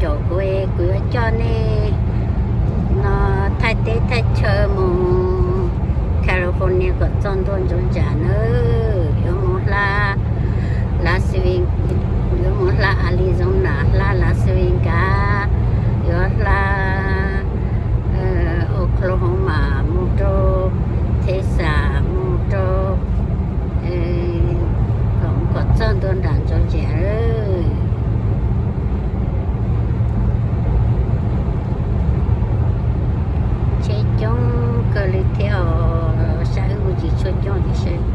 Caum kuv, kuv yuav coj nej no thaij teb thaij chaw mus California kom txog ntua Georgia nawb. Yuav mus hla Las Vegas, yuav mus hla Arizona, hla Las Vegas, yuav hla Oklahoma, mus rau Texas, mus rau kom txog ntua nram Georgia. Tsheb coob kawg li thiab os, saib wb mus tsis tshua coob tiam sis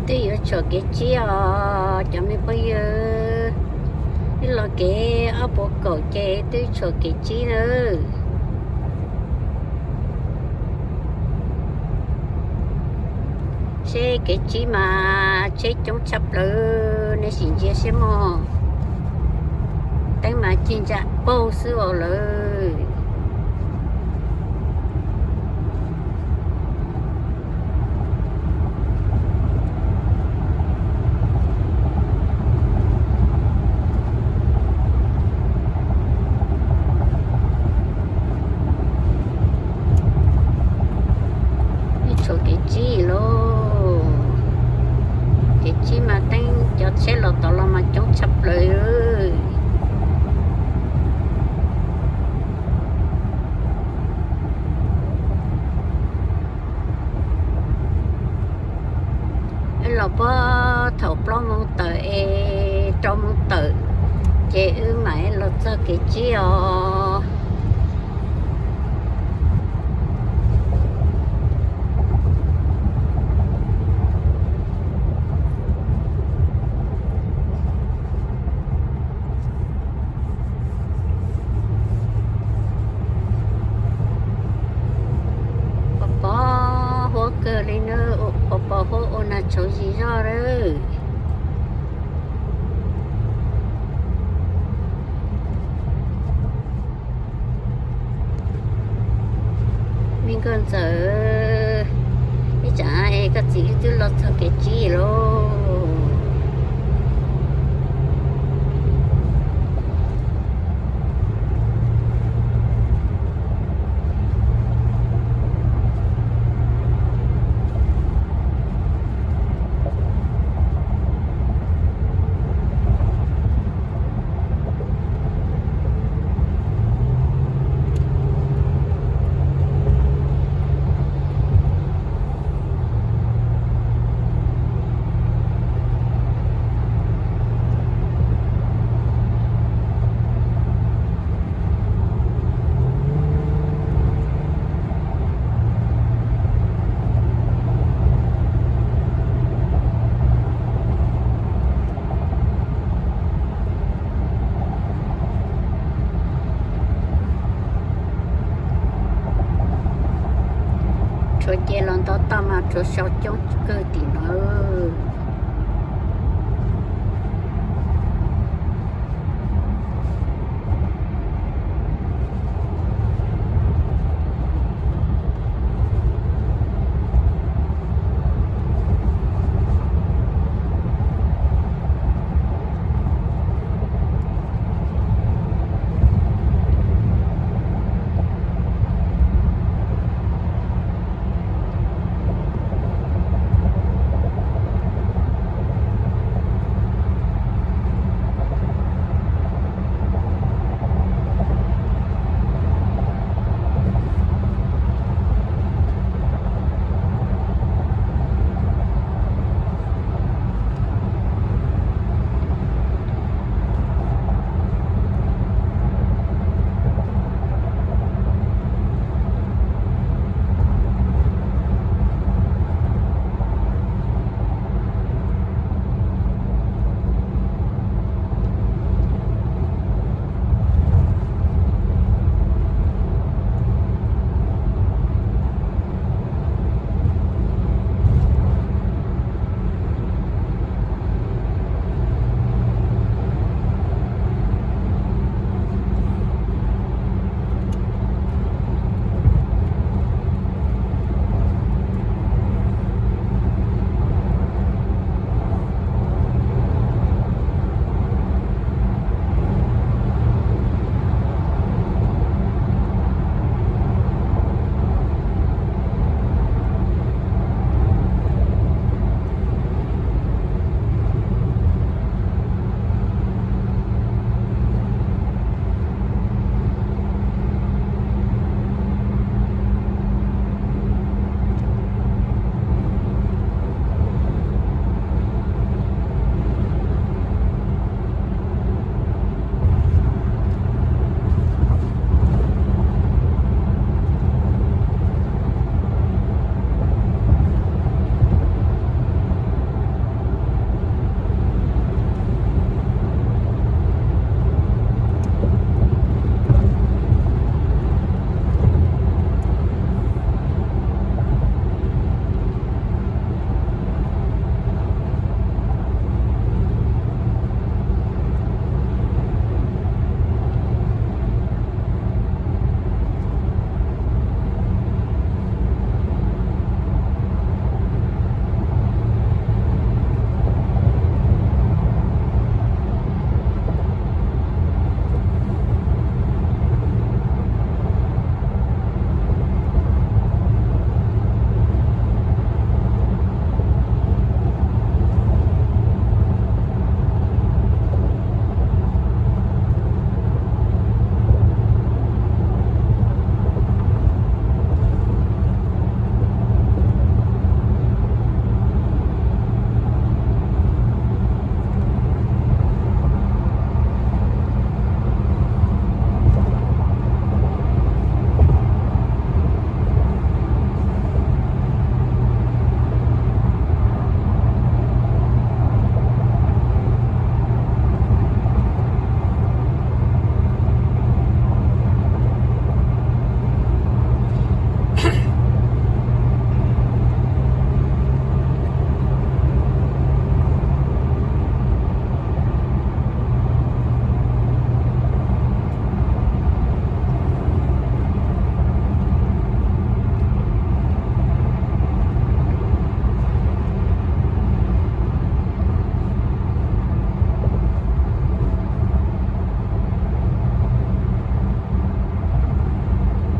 Twb yuav tshuam kev tsib os cov me phooj ywg, twb los kev ob puas kaum ces twb tshuam kev tsib nawb. Seb kev tsib mas tsheb coob tshaj plaws, nej sim ntsia seb mog. Teeb mas ci ntsa paug xwb os lawm. Tshuam kev tsib lauj. Kev tsib mas teeb cov tsheb los tod los mas coob tshaj plaws. Wb los puag thaum plaub moos tawm es rau moos tawm, ces wb mam los txog kev tsib os. Pos pos huab kawg li na, pos pos huab ua nag tshauv zis zog lawm. Me nkauj ntxawm, ib tsam es koj txiv wb twb los txog kev tsib lauj. Rhuav ces los nto toj mas rhuav sau coob kawg tim no.